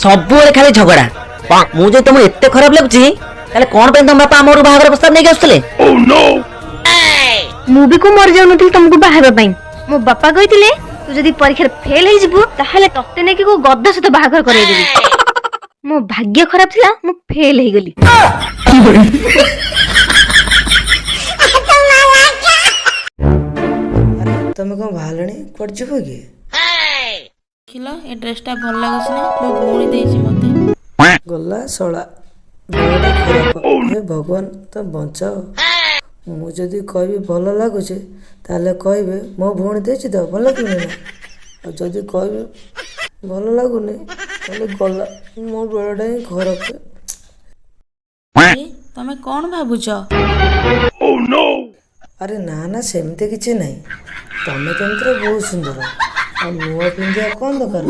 ସବୁବେଳେ ଖାଲି ଝଗଡା। ମୁଁ ଯଦି ତମକୁ ଏତେ ଖରାପ ଲାଗୁଛି, ତାହେଲେ କଣ ପାଇଁ ତମ ବାପା ଆମର ବାହାଘର ପ୍ରସ୍ତାବ ନେଇକି ଆସୁଥିଲେ? ମୁଁ ବି କୋଉ ମରି ଯାଉନଥିଲି ତମକୁ ବାହା ହେବା ପାଇଁ। ମୋ ବାପା କହିଥିଲେ, ତୁ ଯଦି ପରୀକ୍ଷାରେ ଫେଲ ହେଇଯିବୁ, ତାହେଲେ ତତେ ନେଇକି କୋଉ ଗଧ ସହିତ ବାହାଘର କରେଇଦେବି। ମୋ ଭାଗ୍ୟ ଖରାପ ଥିଲା, ମୁଁ ଫେଲ ହେଇଗଲି। ଆରେ, ତମେ କଣ ବାହାରିଲଣି? କୁଆଡ଼େ ଯିବ କି? ଦେଖିଲ, ଏ ଡ୍ରେସଟା ଭଲ ଲାଗୁଛି ନା? ମୋ ଭଉଣୀ ଦେଇଛି ମତେ। ଗଲା ଶଳା, ବେଳଟା ଖରାପ। ହେ ଭଗବାନ, ତ ବଞ୍ଚାଅ। ମୁଁ ଯଦି କହିବି ଭଲ ଲାଗୁଛି, ତାହେଲେ କହିବେ ମୋ ଭଉଣୀ ଦେଇଛି ତ ଭଲ ଲାଗୁନି ନା। ଆଉ ଯଦି କହିବି ଭଲ ଲାଗୁନି, ତାହେଲେ ଗଲା, ମୋ ବେଳଟା ହିଁ ଖରାପ। ଆରେ, ତମେ କଣ ଭାବୁଛ? ଆରେ ନା ନା, ସେମିତି କିଛି ନାହିଁ। ତମେ ତ ଏମିତିରେ ବହୁତ ସୁନ୍ଦର, ଆଉ ନୂଆ ପିନ୍ଧିବା କ'ଣ ଦରକାର?